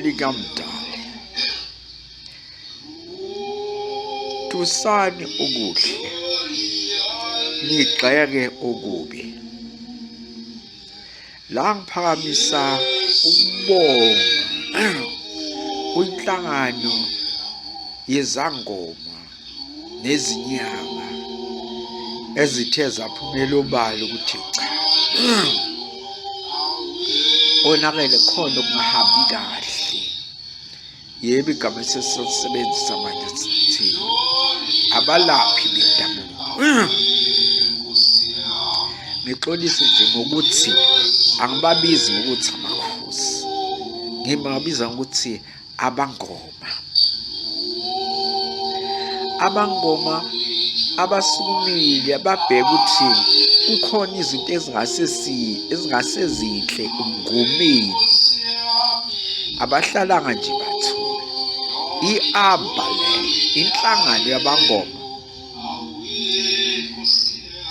Elikamdali. Tusani okuhle, nigxeke okubi. La ngiphakamisa ukubonga kwinhlangano yezangoma nezinyanga ezithe zaphumela obala ukuthi cha, konakele, khona okungahambi kahle. Yebo, igama esesilisebenzisa manje sithi abalaphi bendabuko. Ngixolise nje ngokuthi angibabizi ngokuthi amakhosi, ngibabiza ngokuthi abangoma. Abangoma abasukumile babheka ukuthi kukhona izinto ezingase ezingasezinhle umngomeni, abahlalanga nje bathula. I-ABBA le inhlangano yabangoma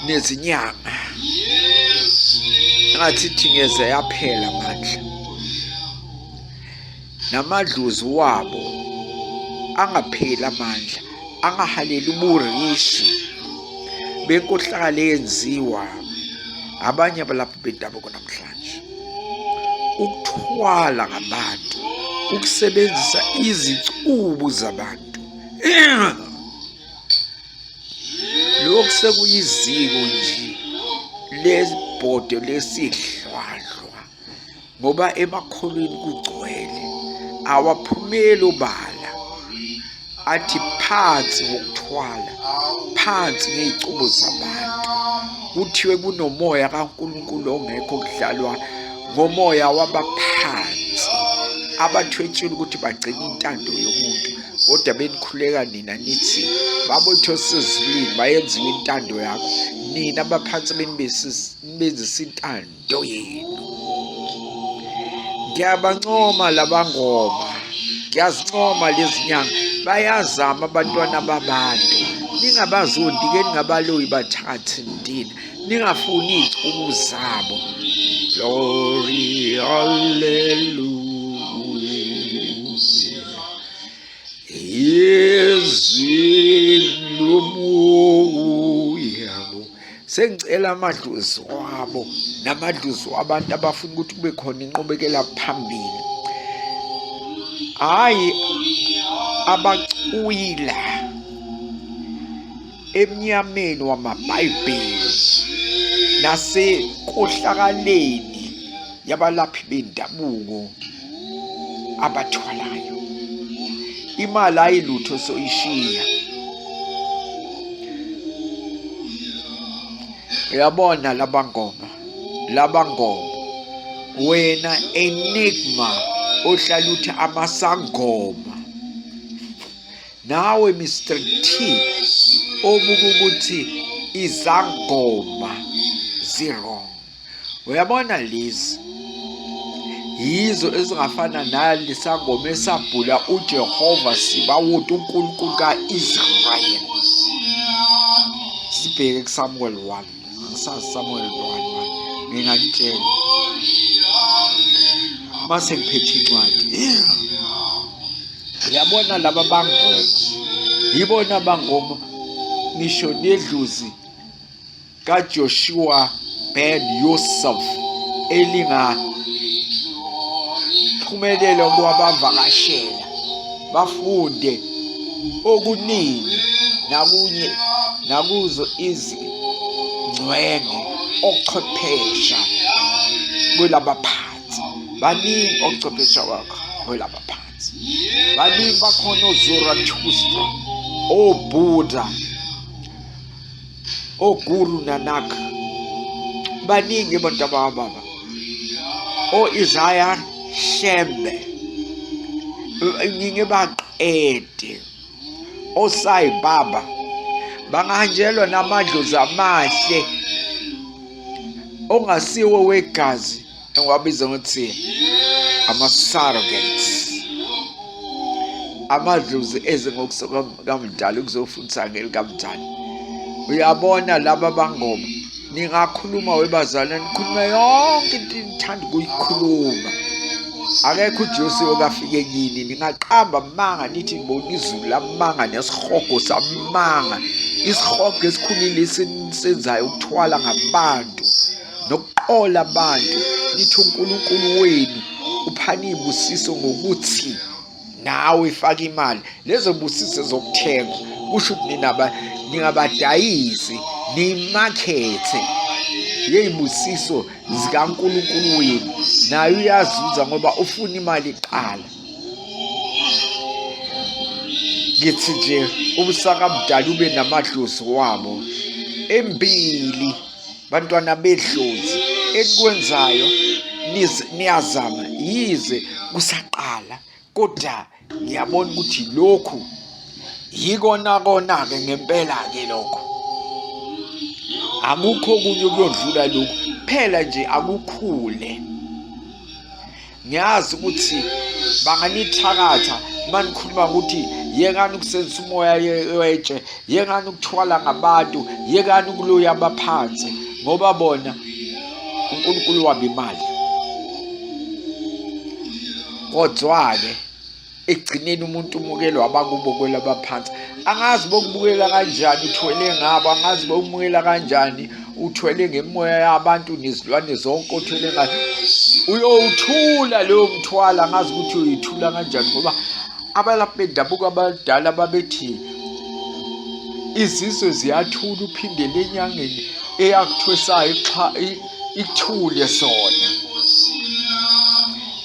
nezinyanga ngathi thingeze yaphela amandla namadlozi wabo angapheli amandla, angahaleli uburishi benkohlakalo eyenziwa abanye abalaphi bendabuko namhlanje. Ukuthwala ngabantu, ukusebenzisa izicubu zabantu, lokhu sekuyiziko nje lebhodo lesihlwahlwa, ngoba emakholweni kugcwele, awaphumeli obala athi phansi ngokuthwala, phansi ngey'cubo zabantu. Kuthiwe kunomoya kaNkulunkulu ongekho, kudlalwa ngomoya wabaphansi abathwetshula ukuthi bagcine intando yomuntu, kodwa benikhuleka nina nithi babothe osezulwini bayenziwe intando yakho, nina abaphansi benibenzisa intando into yenu. Ngiyabancoma labangoma, ngiyazincoma lezi nyanga, bayazama abantwana babantu. Ningabazondi ke, ningabaloyi bathakathi ndini, ningafuni iy'cubu zabo. Glory, hallelujah. Izwi lomoya. Sengicela amadlozi wabo namadlozi wabantu abafuna ukuthi kube khona inqubekela phambili, hhayi abacwila emnyameni wamabhayibheli nasenkohlakaleni yabalaphi bendabuko abathwalayo. Imali ayilutho soyishiya. Uyabona labangoma, labangoma wena enigma ohlala uthi amasangoma, nawe Mr T obuka ukuthi izangoma zi-wrong. Uyabona lezi yizo ezingafana nalesangoma esabhula uJehova Sibawoti uNkulunkulu ka-Israyeli. Sibheke kuSamuel 1. Angisazi Samuel 1, nginganitshela mase ngiphethe incwadi. Uyabona laba bangoma, yibona bangoma ngisho nedlozi kaJoshua Ben Yosef elingaphumelela ukuba bavakashela bafunde okuningi nakunye nakuzo izingcwenge ochwephesha kwelabaphansi. Baningi ochwephesha wakho kwelabaphansi, baningi bakhona oZarathustra, oBuddha, oGuru Nanak, baningi abantu abababa, o-Isaiah Shembe, ngike baqede, oSai Baba, bangahanjelwa namadlozi amahle ongasiwo wegazi engiwabiza ngokuthi ama-surrogates, amadlozi eze ngokusuka kamdala ukuzofundisa ngelikamdala. Uyabona laba bangoma, ningakhuluma webazalwane, nikhulume yonke into enithanda ukuyikhuluma. Akekho uJesu okafike kini, ningaqamba amanga nithi nibona izulu lamanga nesihogo samanga. Isihogo esikhulile esinisenzayo ukuthwala ngabantu nokuqola abantu, nithi uNkulunkulu wenu uphana iy'busiso ngokuthi nawe ifaka imali. Lezo busiso zokuthenga kusho ukuthi nina ningabadayisi, niyimakhethe yeyibusiso zikaNkulunkulu wenu, naye uyazuza ngoba ufuna imali kuqala. Ngithi nje ubusaka mdala ube namadlozi wabo embili, bantwana bedlozi, enikwenzayo niyazama yize kusaqala, kodwa ngiyabona ukuthi lokhu yikona kona-ke ngempela-ke lokho, akukho okunye okuyodlula lokhu, phela nje akukhule. Ngiyazi ukuthi banganithakatha uma nikhuluma ukuthi yekani ukusebenzisa umoya wetshe, yekani ukuthwala ngabantu, yekani ukuloya abaphansi, ngoba bona uNkulunkulu wabo imali. Kodwa-ke ekugcineni umuntu umukelwa abakubo kwelabaphansi. Angazi bokubukela kanjani uthwele ngabo, angazi bokumukela kanjani uthwele ngemimoya yabantu nezilwane zonke othwele ngayo. Uyowuthula leyo mthwalo, angazi ukuthi uyoyithula kanjani, ngoba abalaphi bendabuko abadala babethi izizwe ziyathula, uphindele enyangeni eyakuthwesayo ikuthule sona.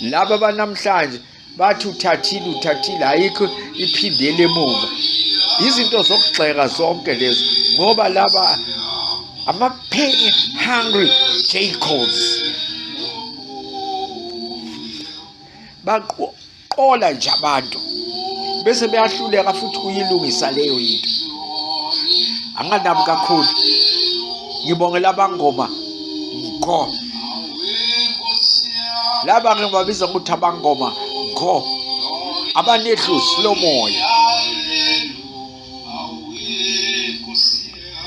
Laba banamhlanje bathi uthathile, uthathile, ayikho iphindele emuva. Izinto zokugxeka zonke lezo, ngoba laba ama-penny hungry jackals baqola nje abantu bese beyahluleka futhi kuyilungisa leyo yinto. Anganami kakhulu, ngibongela abangoma ngo laba ngibabiza ukuthi abangoma ngo abanedlozi lomoya.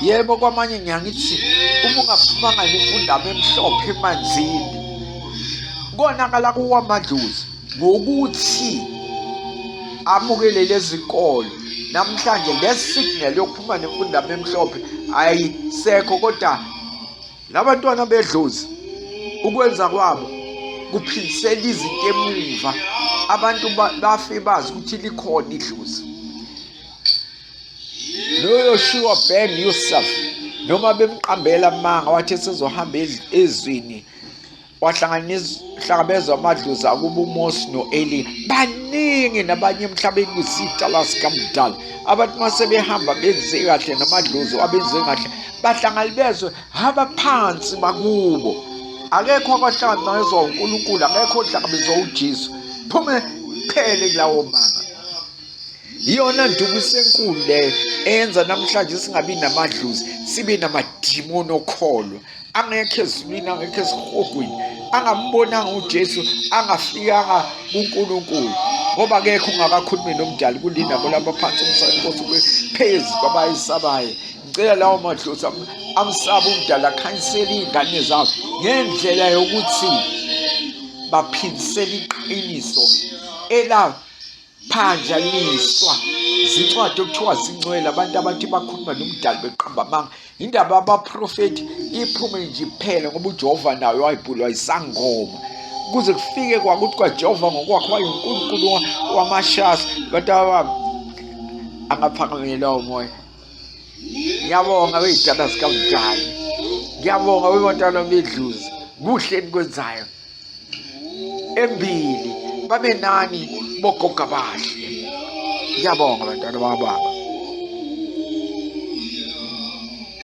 Yebo, kwamanye ngiyangithi uma ungaphumanga nemfundamo emhlophe emanzini, konakala kuwamadlozi ngokuthi amukele lezi nkolo. Namhlanje le signal yokuphuma nemfundamo emhlophe ayisekho, kodwa labantwana bedlozi ukwenza kwabo kuphindisela izinto emuva, abantu bafe bazi ukuthi likhona idlozi. Loyo Yoshua Ben Yusuf noma bemqambela amanga wathi esezohamba ezwini wahlangabezwa amadlozi akubo uMose no-Eliya, baningi nabanye emhlabeni kuzidala sikamdala abantu uma sebehamba benze kahle namadlozi abenze kahle bahlangabezwe abaphansi bakubo. Akekho abahlangabezwa uNkulunkulu, akekho ohlangabezwa uJesu. Phume phele kulawo manga. Iyona nduku enkulu leyo eyenza namhlanje singabi namadlozi, sibe namadimoni okholwa angekho ezulwini, angekho esihogweni, angambonanga uJesu, angafikanga kuNkulunkulu, ngoba akekho ongakakhulumi nomdali kulinabo labaphansi umsaba inkosi ube phezu kwabayisabayo. Ngicela lawo madlozi amsaba umdali akhanyisele iy'ngane zabo ngendlela yokuthi baphindisele iqiniso ela phanjaniswa zincwadi okuthiwa zingcwele, abantu abathi bakhuluma nomdali beqamba amanga. Indaba yabaprofethi iphume nje iphele, ngoba uJehova nayo wayibhulwa isangoma kuze kufike kwakuthi kwaJehova ngokwakhe wayenguNkulunkulu wamashasi. Abantu abami angaphakamela umoya. Ngiyabonga wey'dala zikamdali, ngiyabonga webantwana bedluzi, kuhle enikwenzayo. Embili babe nani bogogo abahle. Ngiyabonga bantwana bababa.